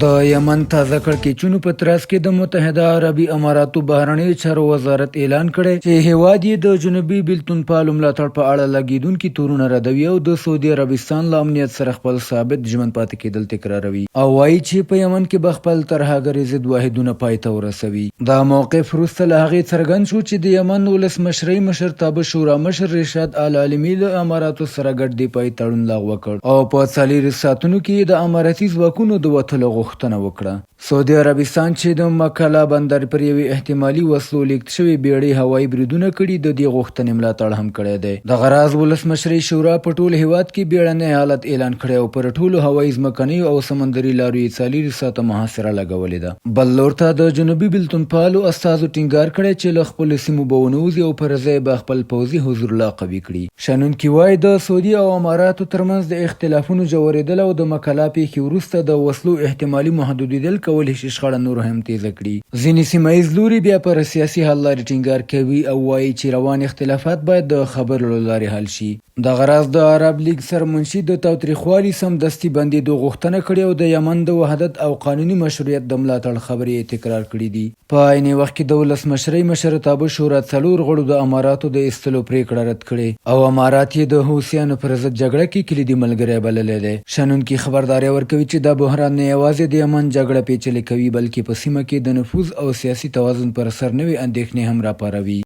د یمن تازه کړکېچونو په ترڅ کې د متحده عربي اماراتو بهرنیو چارو وزارت اعلان کړی چې هېواد یې د جنوبي بېلتونپالو ملاتړ په اړه لګېدونکي تورونه ردوي او د سعودي عربستان له امنیت سره خپل ثابت ژمن پاتې کېدل تکراروي او وايي چې په یمن کې به خپل ترهګرې ضد واحدونه پای ته ورسوي. دا موقف وروسته له هغې څرګند شو چې د یمن ولسمشرۍ مشرتابه شورا مشر رشاد العالمي له اماراتو سره ګډ دفاعي تړون لغوه کړ او په 24 ساعتونو کې یې د اماراتي ځواکونو د وتلو غوښتنه وکړه. سعودي عربستان چې د مکلا بندر پر یوې احتمالي وسلو لېږد شوې بېړۍ هوایي بریدونه کړي، د دې غوښتنې ملاتړ هم کړی دی. دغه راز ولسمشرۍ شورا په ټول هېواد کې بېړنی حالت اعلان کړی او پر ټولو هوایي، ځمکنیو او سمندري لارو یې 24 ساعته محاصره لګولې ده. بل لور ته د جنوبي بېلتونپالو استازو ټینګار کړی چې له خپلو سیمو به ونه وځي او پر ځای به خپل پوځي حضور لا قوي کړي. شنونکي وايي، د سعودي او اماراتو ترمنځ د اختلافونو ژورېدل او د مکلا پېښې وروسته د وسلو احتمالي محدودېدل کولی شي شخړه نور هم تېزه کړي. ځینې سیمه ییز لوري بیا پر سیاسي حل لارې ټینګار کوي او وايي چې روان اختلافات باید د خبرو له لارې حل شي. دغه راز د عرب لیګ سرمنشي د تاوتریخوالي سمدستي بندېدو غوښتنه کړې او د یمن د وحدت او قانوني مشروعیت د ملاتړ خبرې یې تکرار کړې دي. په عین وخت کې د ولسمشرۍ مشرتابه شورا څلور غړو د اماراتو د ایستلو پرېکړه رد کړې او امارات یې د حوثیانو پر ضد جګړه کې کلیدي ملګری بللی دی. شنونکي خبرداری ورکوي چې دا بحران نه یوازې د یمن جګړه پېچلې کوي، بلکې په سیمه کې د نفوذ او سیاسي توازن پر سر نوې اندېښنې هم راپاروي.